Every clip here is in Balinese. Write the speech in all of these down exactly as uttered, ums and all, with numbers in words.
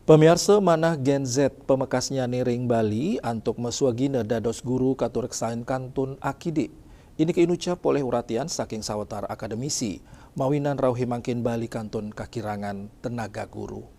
Pamiarsa, manah Gen Z pamekasnyane ring Bali antuk masuagina dados guru katureksain kantun akidik. Indike inucap olih uratian saking sawetar akademisi, mawinan rauhe mangkin Bali kantun kakirangan tenaga guru.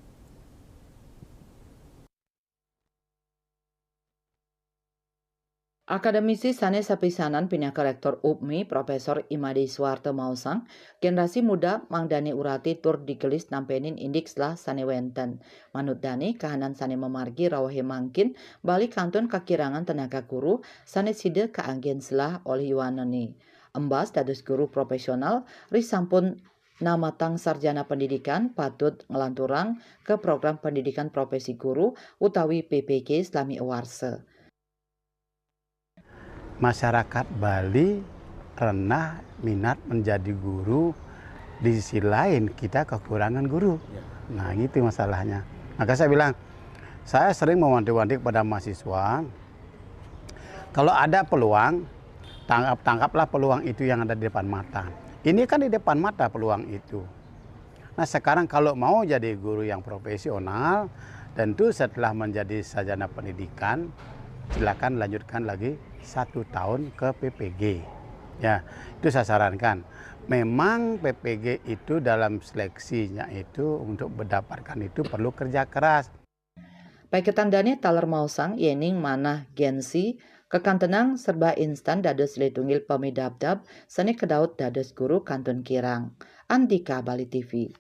Akademisi sane sapisanan pinaka Rektor UPMI, Profesor Imade Suwarta maosang, generasi muda mangdane urati tur digelis nampenin indik selah sane wenten. Manut dane, kahanan sane mamargi rauhe mangkin Bali kantun kakirangan tenaga guru sane sida kaanggen selah olih yuanane. Embas dados guru profesional risampun namatang sarjana pendidikan patut nglanturang ke program pendidikan profesi guru utawi P P G salami awarsa. Masyarakat Bali rendah minat menjadi guru, di sisi lain kita kekurangan guru. Ya. Nah, gitu masalahnya. Maka saya bilang, saya sering mewanti-wanti kepada mahasiswa, kalau ada peluang, tangkap tangkaplah peluang itu yang ada di depan mata. Ini kan di depan mata peluang itu. Nah, sekarang kalau mau jadi guru yang profesional, tentu setelah menjadi sarjana pendidikan, silakan lanjutkan lagi satu tahun ke P P G. Ya, itu saya sarankan. Memang P P G itu dalam seleksinya itu untuk mendapatkan itu perlu kerja keras. Paiketan dane taler maosang yening manah Gen Z kakantenang serba instan dados silih tunggil pamidabdab sane kadaut dados guru kantun kirang. Andika Bali T V.